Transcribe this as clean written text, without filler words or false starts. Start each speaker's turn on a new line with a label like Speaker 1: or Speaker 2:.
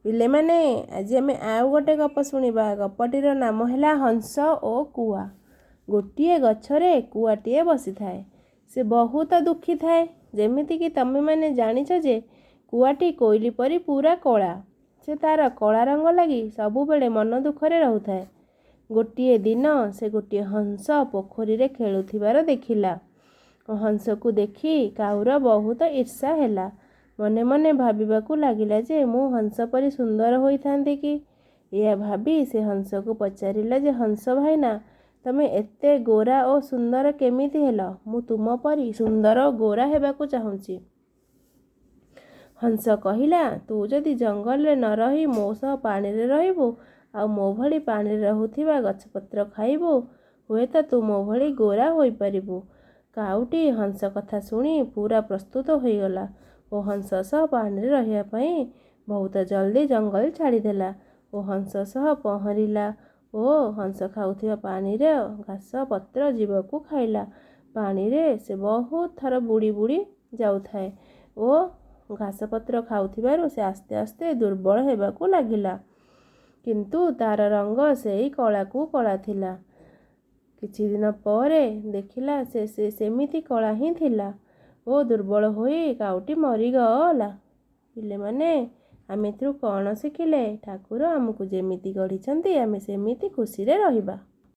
Speaker 1: ପିଲେମାନେ, ଆଜି ଆମେ ଆଉ ଗୋଟେ ଗପ ଶୁଣିବା। ଗପଟିର ନାମ ହେଲା ହଂସ ଓ କୁଆ। ଗୋଟିଏ ଗଛରେ କୁଆଟିଏ ବସିଥାଏ। ସେ ବହୁତ ଦୁଃଖୀ ଥାଏ। ଯେମିତିକି ତମେମାନେ ଜାଣିଛ ଯେ କୁଆଟି କୋଇଲି ପରି ପୁରା କଳା। ସେ ତା'ର କଳା ରଙ୍ଗ ଲାଗି ସବୁବେଳେ ମନ ଦୁଃଖରେ ରହୁଥାଏ। ଗୋଟିଏ ଦିନ ସେ ଗୋଟିଏ ହଂସ ପୋଖରୀରେ ଖେଳୁଥିବାର ଦେଖିଲା। ହଂସକୁ ଦେଖି କାଉର ବହୁତ ଈର୍ଷା ହେଲା। ମନେ ମନେ ଭାବିବାକୁ ଲାଗିଲା ଯେ ମୁଁ ହଂସ ପରି ସୁନ୍ଦର ହୋଇଥାନ୍ତି କି? ଏହା ଭାବି ସେ ହଂସକୁ ପଚାରିଲା ଯେ ହଂସ ଭାଇନା, ତମେ ଏତେ ଗୋରା ଓ ସୁନ୍ଦର କେମିତି ହେଲ? ମୁଁ ତୁମ ପରି ସୁନ୍ଦର ଓ ଗୋରା ହେବାକୁ ଚାହୁଁଛି। ହଂସ କହିଲା, ତୁ ଯଦି ଜଙ୍ଗଲରେ ନ ରହି ମୋ ସହ ପାଣିରେ ରହିବୁ ଆଉ ମୋ ଭଳି ପାଣିରେ ରହୁଥିବା ଗଛପତ୍ର ଖାଇବୁ, ହୁଏତ ତୁ ମୋ ଭଳି ଗୋରା ହୋଇପାରିବୁ। କାଉଟି ହଂସ କଥା ଶୁଣି ପୁରା ପ୍ରସ୍ତୁତ ହୋଇଗଲା ଓ ହଂସ ସହ ପାଣିରେ ରହିବା ପାଇଁ ବହୁତ ଜଲ୍ଦି ଜଙ୍ଗଲ ଛାଡ଼ିଦେଲା ଓ ହଂସ ସହ ପହଁରିଲା ଓ ହଂସ ଖାଉଥିବା ପାଣିରେ ଘାସ ପତ୍ର ଜୀବକୁ ଖାଇଲା। ପାଣିରେ ସେ ବହୁତ ଥର ବୁଡ଼ି ବୁଡ଼ି ଯାଉଥାଏ ଓ ଘାସପତ୍ର ଖାଉଥିବାରୁ ସେ ଆସ୍ତେ ଆସ୍ତେ ଦୁର୍ବଳ ହେବାକୁ ଲାଗିଲା। କିନ୍ତୁ ତା'ର ରଙ୍ଗ ସେଇ କଳାକୁ କଳା ଥିଲା। କିଛିଦିନ ପରେ ଦେଖିଲା ସେ ସେମିତି କଳା ହିଁ ଥିଲା ଓ ଦୁର୍ବଳ ହୋଇ କାଉଟି ମରିଗଲା। ପିଲେମାନେ, ଆମେ ଏଥିରୁ କ'ଣ ଶିଖିଲେ? ଠାକୁର ଆମକୁ ଯେମିତି ଗଢ଼ିଛନ୍ତି, ଆମେ ସେମିତି ଖୁସିରେ ରହିବା।